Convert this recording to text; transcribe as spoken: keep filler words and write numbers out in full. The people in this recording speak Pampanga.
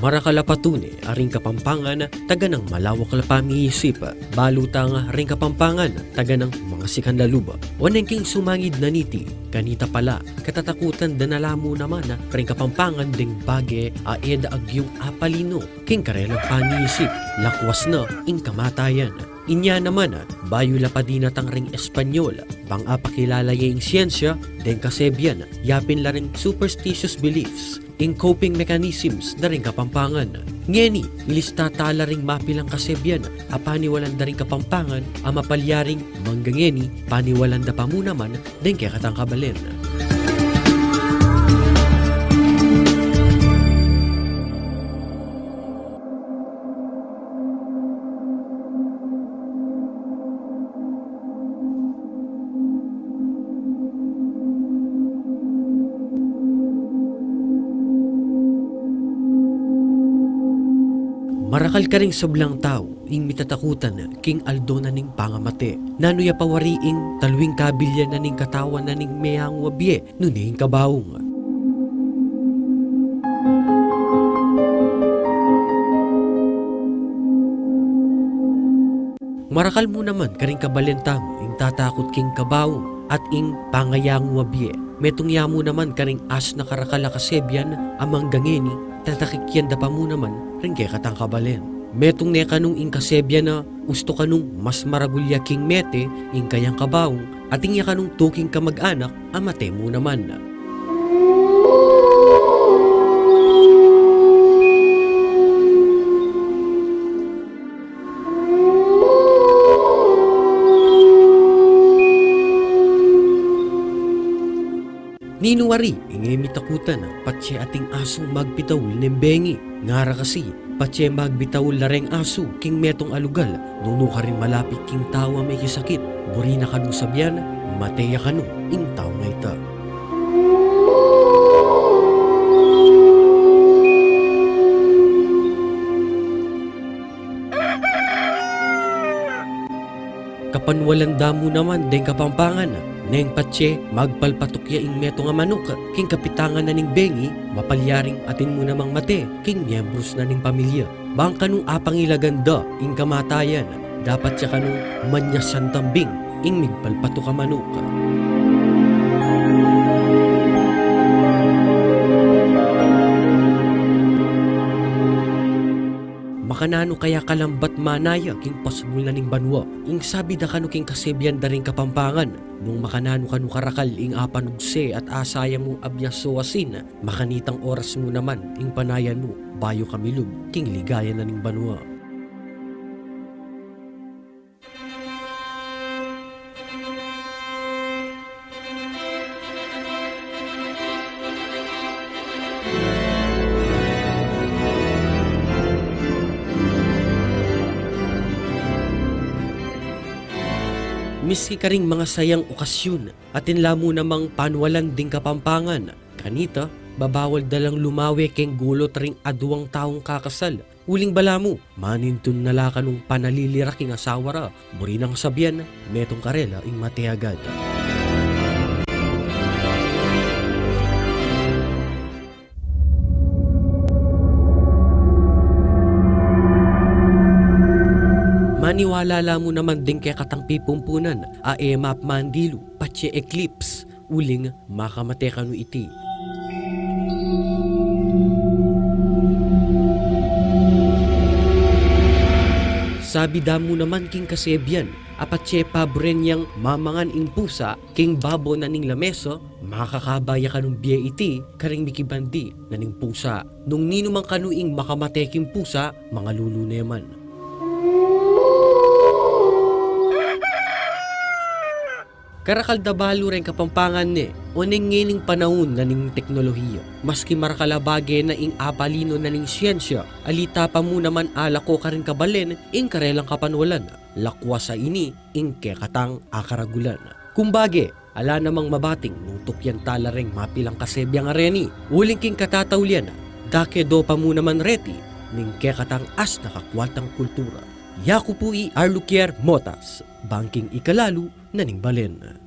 Marakal a patune a ring Kapampangan, taganang malawak la pamiisip. Balu tang ring Kapampangan, taganang mangasikan la lub. Oneng king sumangid na niti, kanita pala, katatakutan da na la mu naman ring Kapampangan deng bage a e da agyung apalino king karelang pamiisip, lakwas na ing kamatayan. Inya naman, bayu la pa dinatang ring Espanyol, bang apakilala ya ing siyensya deng kasebian, yapin la ring superstitious beliefs, ing coping mechanisms da ring Kapampangan. Ngeni, ilista tala ring mapilang kasebian a paniwalan da ring Kapampangan a mapalyaring mangga ngeni paniwalan da pa mu naman deng kekatang kabalen. Marakal karing sablang tau ing mitatakutan king aldo na ning pangamate. Nanu ya pa wari ing talwing kabilyan na ning katawan na ning meyangu a bie nune ing kabaung. Marakal mu naman karing kabalen tamu ing tatakut king kabaung at ing pangayangu a bie. Metung ya mu naman karing asna karakal a kasebian a mangga ngeni, tatakik yan da pa mu naman ring kekatang kabalen. Metung ne kanu ing kasebian a ustu kanung mas maragul ya king mete ing kayang kabaung, atin ya kanung tuking kamag-anak a mate mu naman. Ninu wari ing e mitakutan, patse ating asung magpitaul neng bengi. Ngara kasi, patse magpitaul la reng asu king metung a lugal, nung nu karin malapit king tau a mekisakit, buri na kanung sabian, mate ya kanu ing taung a ita. Kapanwalan da mu naman deng Kapampangan, neng patse magpalpatuk ya ing metung a manuk king kapitangan na ning bengi, mapalyaring atin mu namang mate king miyembrus na ning pamilya. Bang kanu apangilagan da ing kamatayan, dapat ya kanu manyasan tambing ing migpalpatuk a manuk. Makananu kaya kalambat manaya king pasbul na ning banua ing sabi da kanu king kasebian da ring Kapampangan? Nung makananu kanu karakal ing apanugse at asaya mu abiaso asin, makanitang oras mu naman ing panayan mu bayu ka milub king ligaya na ning banua. Miski karing mangasayang okasyun, atin la mu namang panwalan ding Kapampangan. Kanita, babawal da lang lumawe keng gulut ring aduang taung kakasal. Uling balamu, manintun na la kanung panalilirak ing asawa ra, buri nang sabian, metung karela ing mate agad. Maniwala la mu naman ding kekatang pipumpunan, a e mapmandilu, patse eclipse, uling makamate kanu iti. Sabi da mu naman king kasebian, a patse paburen yang mamangan ing pusa king babo na ning lamesa, makakaba ya kanung bie iti karing mikibandi na ning pusa. Nung ninu man kanu ing makamate king pusa, mangalulu ne man. Karakal da balu reng Kapampangan ne, oneng ngening panaun na ning teknolohiya. Maski marakal a bage na ing apalino na ning syensia, alita pa mu naman alako karing kabalen ing karelang kapanwalan. Lakwas a ini ing kekatang akaragulan. Kumbage, ala namang mabating nung tukyan tala reng mapilang kasebian a reni. Uling king katataulian, dake do pa mu naman reti ning kekatang asna kakwaltang kultura. Yaku pu i Arlukier Motas, bang king ikalalu na ning balen.